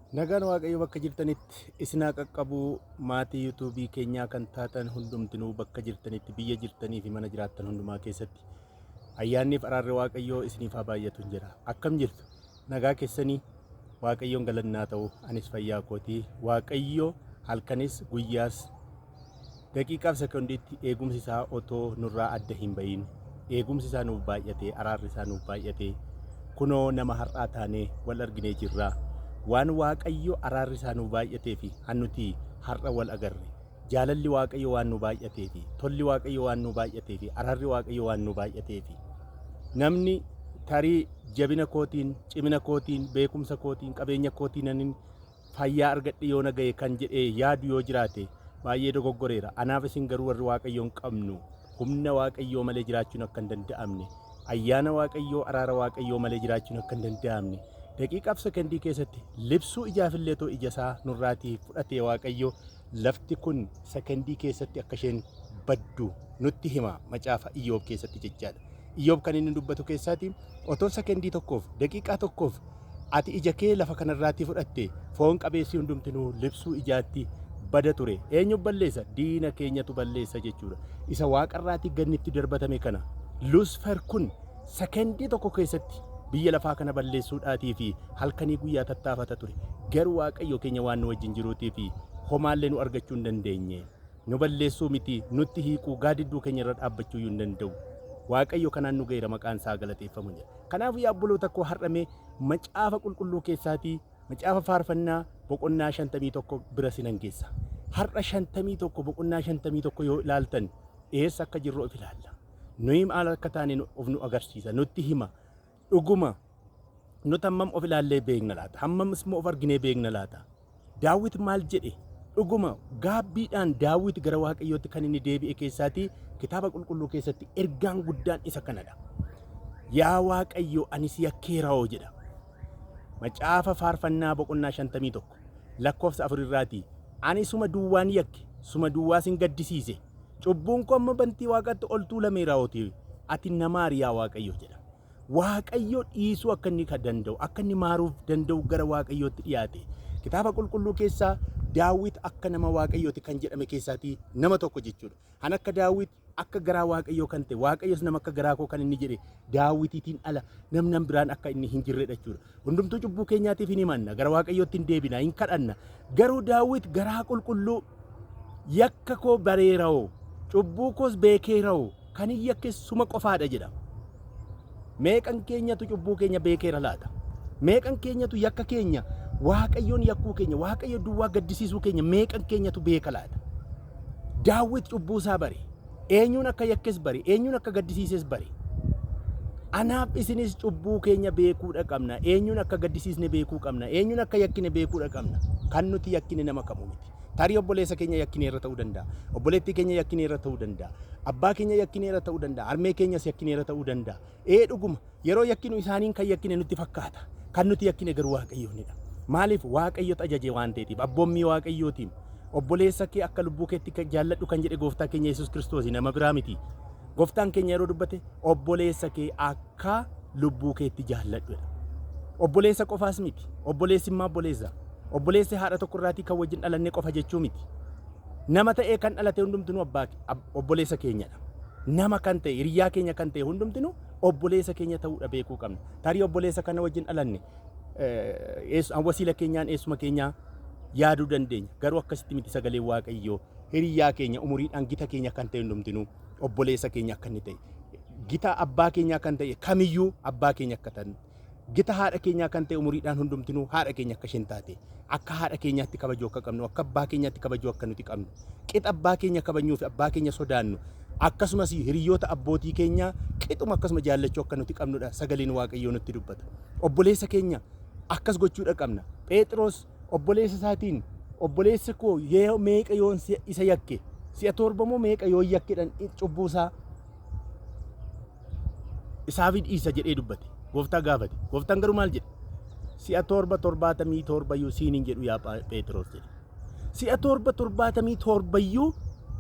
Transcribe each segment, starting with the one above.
Nagaan Waaqayyo bakka jirtanitti isin haa qaqqabu. Maatii yuutuubii keenyaa kan taatan hundumtinuu bakka jirtanitti, biyya jirtanii fi mana jiraattan hundumaa keessatti ayyaanniif araarri Waaqayyoo isiniif haa baay'atu jedha. Akkam jirtu? Nagaa keessanii? Waaqayyoon galannaa ta'u, anis fayyaa kootii. Waaqayyo halkanis guyyaas daqiiqaaf sekondiitti eegumsi isaa otoo nurraa adda hin bahin, eegumsi isaa nuuf baay'ate, araarri isaa nuuf baay'ate, kunoo nama har'aa taanee wal arginee jirra. Waan Waaqayyo araarri isaa nuuf baay'atee fi hannuti har'a wal agarre. Jaalalli Waaqayyo waan nu baay'atee fi tolli Waaqayyo waan nu baay'atee fi araarri Waaqayyo waan nu baay'atee fi namni tarii jabina kootiin, cimina kootiin, beekumsa kootiin, qabeenya kootiin anin fayyaa argadhe yoo na ga'e kan jedhee yaadu yoo jiraate baay'ee dogoggoreera. Anaaf isin garuu warri Waaqayyoon qabnu humna Waaqayyoo malee jiraachuun akka hin danda'amne, ayyaana Waaqayyoo, araara Waaqayyoo malee jiraachuun akka hin danda'amne, daqiiqaaf sekondii keessatti libsuu ijaafillee too ija isaa nurraatii fudhatee Waaqayyo lafti kun sekondii keessatti akka isheen baddu nutti hima macaafa Iyyoob keessatti jechaadha. Iyyoob kan inni dubbatu keessaati otoo sekondii tokkoof, daqiiqaa tokkoof ati ija kee lafa kanarraatii fudhatte, foon qabeessi hundumtinuu libsuu ijaatti bada ture. Eenyu balleessa? Diina keenyatu balleessa jechuudha. Isa waaqarraatii gannitti darbatame kana Luusfer kun sekondii tokko keessatti biyya lafaa kana balleessuudhaatii fi halkanii guyyaa tattaafata ture. Garuu Waaqayyo keenya waan nu wajjin jiruutii fi homaallee nu argachuu hin dandeenye. Nu balleessuu miti, nutti hiiquu, gaadidduu keenya irra dhaabbachuu iyyuu hin danda'u. Waaqayyo kanaan nu ga'eera, maqaan isaa galateeffamu jedha. Kanaafuu yaa obboloota koo, har'a mee macaafa qulqulluu keessaatii macaafa faarfannaa boqonnaa 51 bira sinan geessa. Har'a 51, boqonnaa 51 yoo ilaaltan eessa akka jirru of ilaalla. Nuyi maal akka taane of nu agarsiisa, nutti hima. Dhuguma nuti hammam of ilaallee beekna laata? Hammam immoo of arginee beekna laata? Daawit maal jedhe? Dhuguma gaabbiidhaan Daawit gara Waaqayyootti kan inni deebi'e keessaatii kitaaba qulqulluu keessatti ergaan guddaan isa kanadha. Yaa Waaqayyo, ani si yakkeera'oo jedha. Macaafa faarfannaa boqonnaa 51 lakkoofsa 4 irraatii, ani suma duwwaan yakke, suma duwwaa sin gaddisiise, cubbuun koo amma bantii waaqatti ol tuulameera'ooti, ati na maari yaa Waaqayyo jedha. Waaqayyo dhiisuu akka inni danda'u, akka inni maaruuf danda'u gara Waaqayyootti dhiyaate. Kitaaba qulqulluu keessaa Daawit akka nama Waaqayyooti kan jedhame keessaatii nama tokko jechuudha. Han akka Daawit akka garaa Waaqayyoo kan ta'e, Waaqayyos nama akka garaa koo kan inni jedhe Daawitiitiin ala namni biraan akka inni hin jirredha jechuudha. Hundumtuu cubbuu keenyaatiif hin himanna, gara Waaqayyootti hin deebina, hin kadhanna. Garuu Daawit garaa qulqulluu, yakka koo bareera'oo, cubbuu koos beekeera'oo, kan hin yakke suma qofaadha jedha. Meeqan keenyatu cubbuu keenya beekeera laata? Meeqan keenyatu yakka keenya, Waaqayyoon yakkuu keenya, Waaqayyo duwwaa gaddisiisuu keenya meeqan keenyatu beeka laata? Daawit cubbuu isaa bare. Eenyuun akka yakkes bare, eenyuun akka gaddisiises bare. Anaaf isinis cubbuu keenya beekuudha qabna. Eenyuun akka gaddisiisne beekuu qabna. Eenyuun akka yakkine beekuudha qabna. Kan nuti yakkine nama kamuu miti. Tarii obboleessa keenya yakkineerra ta'uu danda'a. Obboleettii keenya yakkineerra ta'uu danda'a. Abbaa keenya yakkineerra ta'uu danda'a. Harmee keenyas yakkineerra ta'uu danda'a. Ee dhuguma, yeroo yakkinu isaaniin kan yakkine nutti fakkaata. Kan nuti yakkine garuu Waaqayyoonidha. Maaliif? Waaqayyotu ajaje waan ta'eetiif. Abboommii Waaqayyootiin obboleessa kee akka lubbuu keetti jaalladhu kan jedhe gooftaa keenya Yesuus Kiristoos, nama biraa miti. Gooftaan keenya yeroo dubbate obboleessa kee akka lubbuu keetti jaalladhu jedha. Obboleessa qofaas miti. Obboleessi immoo obboleessa. Obboleessi haadha tokko irraatii kan wajjin dhalanne qofa jechuu miti. Nama ta'ee kan dhalate hundumtinuu abbaa obboleessa keenyadha. Nama kan ta'e, hiriyaa keenya kan ta'e hundumtinuu obboleessa keenya ta'uudha beekuu qabna. Tarii obboleessa kana wajjin dhalanne wasiila keenyaan eessuma keenyaa yaaduu dandeenya. Garuu akkasitti miti sagaleen Waaqayyoo. Hiriyaa keenya umuriidhaan gita keenya kan ta'e hundumtinuu obboleessa keenya akka inni ta'e. Gita abbaa keenyaa kan ta'e kamiyyuu abbaa keenya akka ta'e. Gita haadha keenyaa kan ta'e umuriidhaan hundumtinuu haadha keenya akka isheen taate. Akka haadha keenyaatti kabajuu akka qabnu, akka abbaa keenyaatti kabajuu akka nuti qabnu. Qixa abbaa keenya kabajnuu fi abbaa keenya sodaannu. Akkasumas hiriyoota abbootii keenyaa qixuma akkasuma jaallachuu akka nuti qabnudha sagaleen Waaqayyoo nutti dubbata. Obboleessa keenya akkas gochuudha qabna. Phexros obboleessa isaatiin, obboleessa koo yoo meeqa yoon isa yakke, si'a torba moo meeqa yoo yakkedhan cubbuu isaa isaaf dhiisa jedhee dubbate. Gooftaa gaafate. Gooftaan garuu maal jedhe? Si'a torba 77 iyyuu siin hin jedhu yaa Phexros jedhe. Si'a torba 77 iyyuu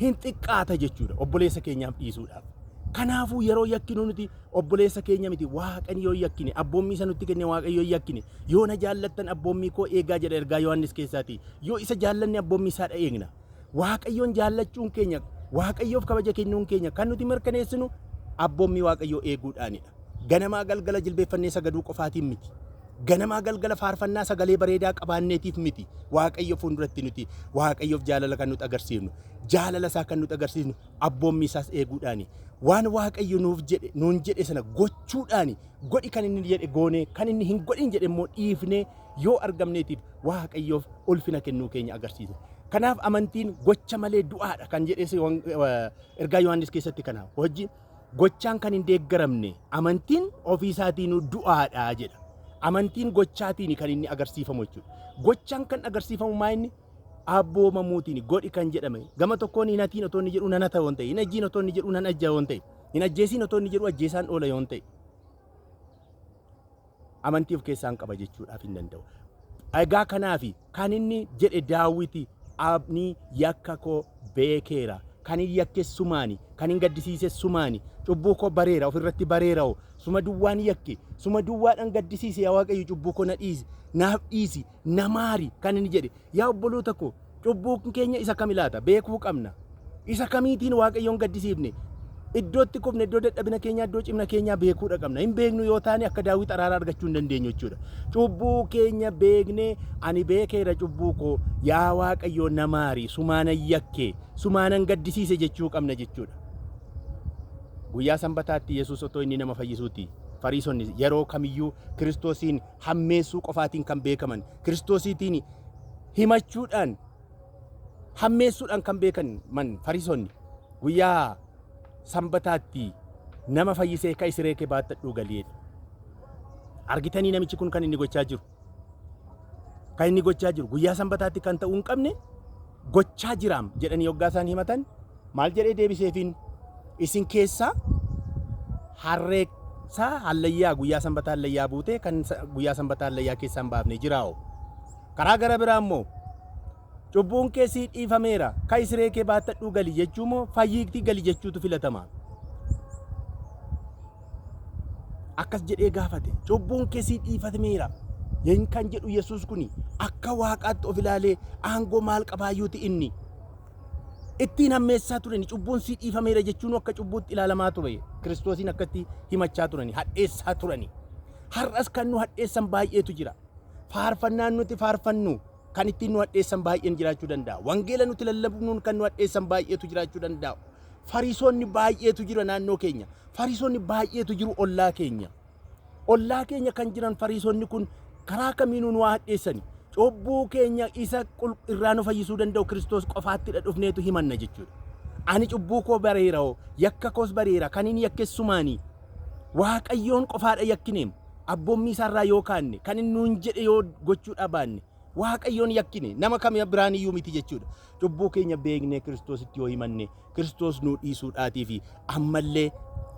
hin xiqqaata jechuudha obboleessa keenyaaf dhiisuudhaaf. Kanaafuu yeroo yakkinu nuti obboleessa keenya miti Waaqan yoo yakkine, abboommii isa nutti kenne Waaqayyo yoo yakkine, yoo na jaallattan abboommii koo eegaa jedha ergaa Yohaannis keessaati. Yoo isa jaallanne abboommii isaadha eegna. Waaqayyoon jaallachuun keenya, Waaqayyoof kabaja kennuun keenya kan nuti mirkaneessinu abboommii Waaqayyoo eeguudhaanidha. Ganamaa galgala jilbeeffannee sagaduu qofaatiin miti. Ganamaa galgala faarfannaa sagalee bareedaa qabaanneetiif miti. Waaqayyo fuulduratti nuti Waaqayyoof jaalala kan nuti agarsiifnu, jaalala isaa kan nuti agarsiisnu abboommii isaas eeguudhaani. Waan Waaqayyo nuuf jedhe, nuun jedhe sana gochuudhaani, godhi kan inni jedhe goonee, kan inni hin godhin jedhe immoo dhiifnee yoo argamneetiif Waaqayyoof ulfina kennuu keenya agarsiisna. Kanaaf amantiin gocha malee du'aadha kan jedhes ergaa Yohaannis keessatti kana. Hojii gochaan kan hin deeggaramne amantiin ofii isaatiinuu du'aadha jedha. Amantiin gochaatiin kan inni agarsiifamu jechuudha. Gochaan kan agarsiifamu maa inni? Abboomamuutiin godhi kan jedhame. Gama tokkoon hin hatiin otoo inni jedhu nan hata yoon ta'e, hin ajjiin otoo inni jedhu nan ajja yoon ta'e, hin ajjeesiin otoo inni jedhu ajjeesaan oola yoon ta'e. Amantii of keessaan qaba jechuudhaaf hin danda'u. Egaa kanaafi kan inni jedhe Daawiti, ani yakka koo beekeera. Kan hin yakke sumaani, kan hin gaddisiise sumaani, cubbuu koo bareera, ofirratti bareera'o, suma duwwaan yakke, suma duwwaadhaan gaddisiise, yaa Waaqayyo cubbuu koo na dhiisi, naaf dhiisi, na maari kan inni jedhe. Yaa obboloota koo, cubbuun keenya isa kami laata? Beekuu qabna. Isa kamiitiin Waaqayyoon gaddisiifne? Iddootti kufne, iddoo dadhabina keenyaa, iddoo cimina keenyaa beekuudha qabna. Hin beeknu yoo taane akka Daawit araara argachuu hin dandeenyu jechuudha. Cubbuu keenya beeknee, ani beekeera cubbuu koo, yaa Waaqayyoo na maari, sumaanan yakke, sumaanan gaddisiise jechuu qabna jechuudha. Guyyaa Sanbataatti Yesuus otoo inni nama fayyisuuti. Fariisonni yeroo kamiyyuu Kiristoosiin hammeessuu qofaatiin kan beekaman, Kiristoosiitiin himachuudhaan hammeessuudhaan kan beekaman Fariisonni guyyaa Sanbataatti nama fayyisee ka'i siree kee baattadhuu gali jedhe. Argitanii namichi kun kan inni gochaa jiru. Kan inni gochaa jiru guyyaa Sanbataatti kan ta'uu hin qabne gochaa jiraam jedhanii yoggaa isaan himatan maal jedhee deebiseefiin? Isin keessaa harree isaa hallayyaa guyyaa Sanbataa hallayyaa buutee kan guyyaa Sanbataa hallayyaa keessaa hin baafne jiraa'o. Karaa gara biraa immoo cubbuun kee sii dhiifameera ka'i siree kee baattadhuu gali jechuu moo fayyiitii gali jechuutu filatama? Akkas jedhee gaafate. Cubbuun kee sii dhiifameera. Yeen kan jedhu Yesuus kuni akka Waaqaatti of ilaalee aangoo maal qabaayyuuti inni? Ittiin hammeessaa turani. Cubbuun sii dhiifameera jechuun akka cubbuutti ilaalamaa ture. Kiristoosiin akkatti himachaa turani, hadheessaa turani. Har'as kan nu hadheessan baay'eetu jira. Faarfannaan nuti faarfannu kan ittiin nu hadheessan baay'een jiraachuu danda'a. Wangeela nuti lallabnuun kan nu hadheessan baay'eetu jiraachuu danda'a. Fariisonni baay'eetu jira naannoo keenya. Fariisonni baay'eetu jiru ollaa keenya. Ollaa keenya kan jiran fariisonni kun karaa kamiinuu nu hadheessani. Cubbuu keenya isa irraa nu fayyisuu danda'u Kiristoos qofaattidha dhufneetu himanna jechuudha. Ani cubbuu koo bareera hoo, yakka koos bareera, kan hin yakkessumaanii. Waaqayyoon qofaadha yakkineem. Abboommii isaarraa yoo kaanne, kan inni nuun jedhe yoo gochuudhaa baanne, Waaqayyoon yakkine, nama kam biraan iyyuu miti jechuudha. Cubbuu keenya beeknee Kiristoositti yoo himanne, Kiristoos nuu dhiisuudhaatii fi ammallee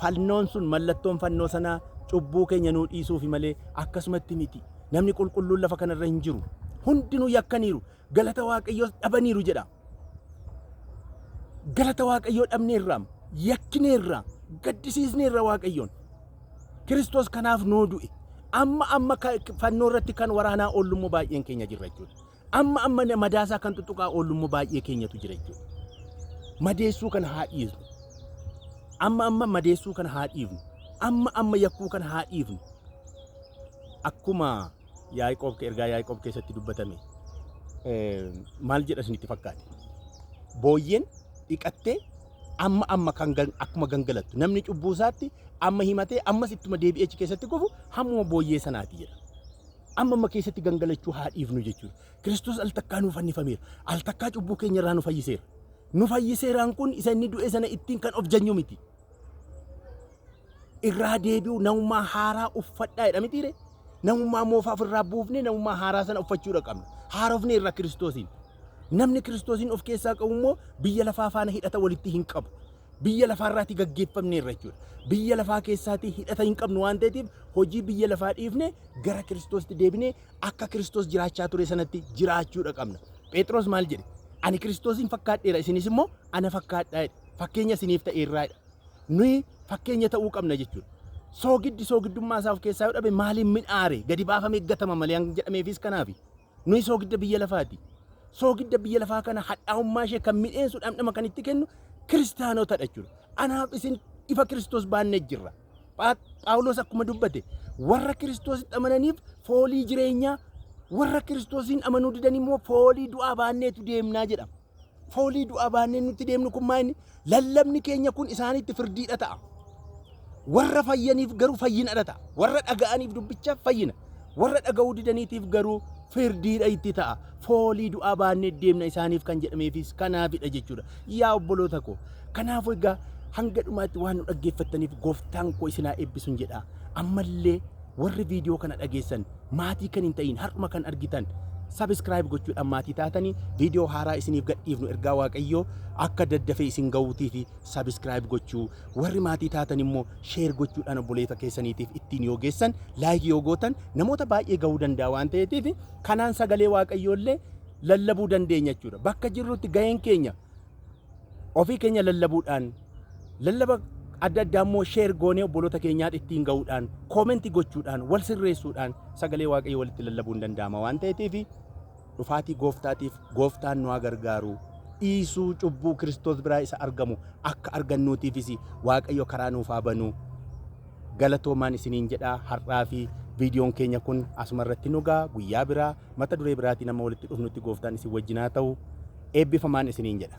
fannoon sun, mallattoon fannoo sanaa cubbuu keenya nuu dhiisuufi malee akkasumatti miti. Namni qulqulluun lafa kanarra hin jiru. Hundinuu yakkaniiru, galata Waaqayyoos dhabaniiru jedha. Galata Waaqayyoo dhabneerraam, yakkineerra, gaddisiisneerra Waaqayyoon. Kiristoos kanaaf nuu du'e. Amma amma fannoo irratti kan waraanaa oollummoo baay'een keenya jirra jechuudha. Amma amma madaasaa kan tuttuqaa oollummoo baay'ee keenyatu jira jechuudha. Madeessuu kana haa dhiisnu. Amma amma madeessuu kana haa dhiifnu. Amma amma yakkuu kana haa dhiifnu. Akkuma Yaaqoob ergaa Yaaqoob keessatti dubbatame maal jedha isinitti fakkaate? Booyyeen dhiqattee amma amma kan akkuma gangalattu, namni cubbuu isaatti amma himatee ammas ittuma deebi'ee achi keessatti kufu hammuma booyyee sanaati jedha. Amma amma keessatti gangalachuu haa dhiifnu jechuudha. Kiristoos al takkaa nu fannifameera. Al takkaa cubbuu keenya irraa nu fayyiseera. Nu fayyiseeraan kun isa inni du'e sana ittiin kan of janyu miti. Irraa deebi'u namummaa haaraa uffadhaa jedha mitiire. Namummaa moofaa ofirraa buufnee namummaa haaraa sana uffachuudha qabna. Haarofnee irraa Kiristoosiin. Namni Kiristoosiin of keessaa qabu immoo biyya lafaa faana hidhata walitti hin qabu. Biyya lafaarraatii gaggeeffamneerra jechuudha. Biyya lafaa keessaatii hidhata hin qabnu waan ta'eef hojii biyya lafaa dhiifne gara Kiristoositti deebinee akka Kiristoos jiraachaa ture sanatti jiraachuudha qabna. Phexros maal jedhe? Ani Kiristoosiin fakkaadheera, isinis immoo ana fakkaadhaa jedhe. Fakkeenya isiniif ta'eerraa jedha. Nuyi Fakkeenya ta'uu qabna jechuudha. Soogiddi soogiddummaa isaa of keessaa yoo dhabe maaliin midhaare gadi baafamee gatama malee hanga jedhameefis kanaafi. Nuyi soogidda biyya lafaati. Soogidda biyya lafaa kana hadhaa'ummaa ishee kan midheensu dhamdhama kan itti kennu kiristaanotadha jechuudha. Anaaf isin ifa Kiristoos baannee jirra. Phaawulos akkuma dubbate warra Kiristoositti amananiif foolii jireenyaa warra Kiristoosiin amanuu didan immoo foolii du'aa baanneetu deemnaa jedha. Foolii du'aa baannee nutti deemnu kun maa inni lallabni keenya kun isaanitti firdiidha ta'a. Warra fayyaniif garuu fayyinadha ta'a. Warra dhaga'aniif dubbicha fayyina. Warra dhaga'uu didaniitiif garuu firdiidha itti ta'a. Foolii du'aa baannee deemna isaaniif kan jedhameefis kanaafidha jechuudha. Yaa obboloota koo kanaafuu egaa hanga dhumaatti waan nu dhaggeeffattaniif gooftaan koo isin haa eebbisun jedha. Ammallee warri viidiyoo kana dhageessan maatii kan hin ta'iin har'uma kan argitan subscribe gochuudhaan maatii taatanii viidiyoo haaraa isiniif gadhiifnu ergaa waaqayyoo akka daddafee isin ga'uutii fi subscribe gochuu warri maatii taatan immoo share gochuudhaan obboleessa keessaniitiif ittiin yoo geessan like yoo gootan namoota baay'ee ga'uu danda'a waan ta'eetiif kanaan sagalee waaqayyoo illee lallabuu dandeenya jechuudha. Bakka jirrutti ga'een keenya ofii keenya lallabuudhaan lallaba adda addaa immoo share goonee obboloota keenyaa ittiin ga'uudhaan comment gochuudhaan wal sirreessuudhaan sagalee waaqayyoo walitti lallabuun danda'ama waan ta'eetiif dhufaatii gooftaatiif gooftaan nu haa gargaaru. Dhiisuu cubbuu Kiristoos biraa isa argamu akka argannuutiifis Waaqayyo karaa nuuf haa banu. Galatoomaan isiniin jedha har'aa fi viidiyoon keenya kun asuma irratti nu ga'a guyyaa biraa mata duree biraatiin amma walitti dhufnutti gooftaan isin wajjin haa ta'u eebbifamaan isiniin jedha.